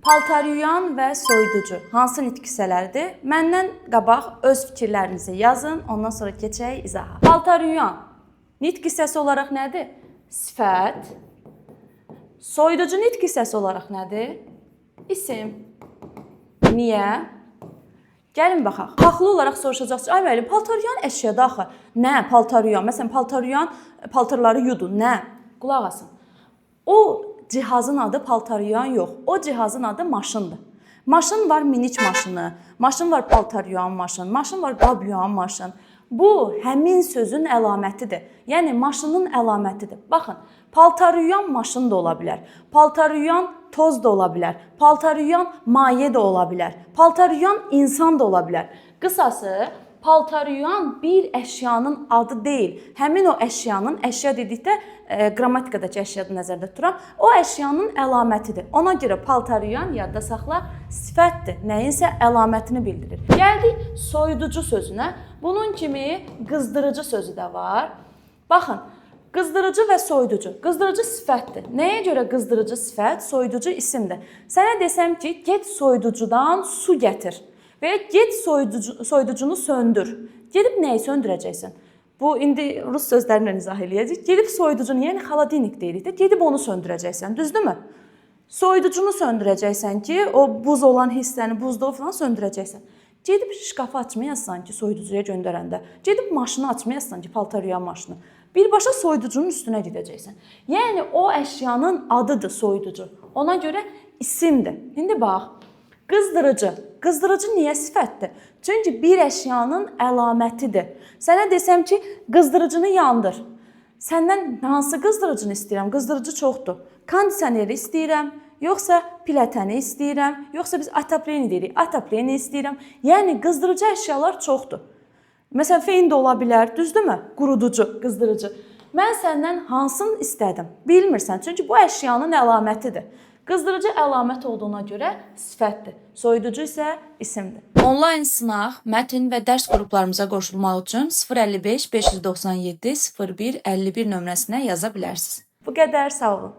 Paltar yuyan və soyuducu hansı nitq hissələridir? Məndən qabaq öz fikirlərinizi yazın, ondan sonra keçək izaha. Paltar yuyan nitq hissəsi olaraq nədir? Sifət. Soyuducu nitq hissəsi olaraq nədir? İsim. Niyə? Gəlin baxaq. Haqlı olaraq soruşacaqsınız. Ay müəllim, paltar yuyan əşyadır axı. Nə paltar yuyan? Məsələn, paltar yuyan paltarları yudu. Nə? Qulaq asın. O cihazın adı paltar yuyan yox. O cihazın adı maşındır. Maşın var minik maşını, maşın var paltar yuyan maşın, maşın var qab yuyan maşın. Bu həmin sözün əlamətidir. Yəni maşının əlamətidir. Baxın, paltar yuyan maşın da ola bilər. Paltar yuyan toz da ola bilər. Paltar yuyan maye də ola bilər. Paltar yuyan insan da ola bilər. Qısası, paltar yuyan bir əşyanın adı deyil. Həmin o əşyanın, əşya dedikdə qrammatikadakı əşyanı nəzərdə tuturam. O əşyanın əlamətidir. Ona görə paltar yuyan yadda saxla sifətdir. Nəyinsə əlamətini bildirir. Gəldik soyuducu sözünə. Bunun kimi qızdırıcı sözü də var. Baxın, qızdırıcı və soyuducu. Qızdırıcı sifətdir. Nəyə görə qızdırıcı sifət, soyuducu isimdir? Sənə desəm ki, get soyuducudan su gətir və ya get soyuducunu söndür. Gedib nəyi söndürəcəksən? Bu indi rus sözləri ilə izah eləyəcəyik. Gedib soyuducunu, yəni xolodilnik deyirik də, gedib onu söndürəcəksən, düzdürmü? Soyuducunu söndürəcəksən ki, o buz olan hissəni, buzda falan söndürəcəksən. Gedib şkafı açmayasan ki, soyuducuya göndərəndə. Gedib maşını açmayasan ki, paltar yuyan maşını. Birbaşa soyuducunun üstünə gedəcəksən. Yəni o əşyanın adıdır soyuducu. Ona görə isimdir. İndi bax, qızdırıcı. Qızdırıcı niyə sifətdir? Çünki bir əşyanın əlamətidir. Sənə desəm ki, qızdırıcını yandır. Səndən hansı qızdırıcını istəyirəm? Qızdırıcı çoxdur. Kondisioneri istəyirəm, yoxsa plətəni istəyirəm, yoxsa biz atapleni deyirik, atapleni istəyirəm. Yəni qızdırıcı əşyalar çoxdur. Məsələn, feyn də ola bilər, düzdürmü? Quruducu, qızdırıcı. Mən səndən hansını istədim? Bilmirsən, çünki bu əşyanın əlamətidir. Qızdırıcı əlamət olduğuna görə sifətdir. Soyuducu isə isimdir. Onlayn sınaq, mətn və dərs qruplarımıza qoşulmaq üçün 055 597 01 51 nömrəsinə yaza bilərsiniz. Bu qədər, sağ olun.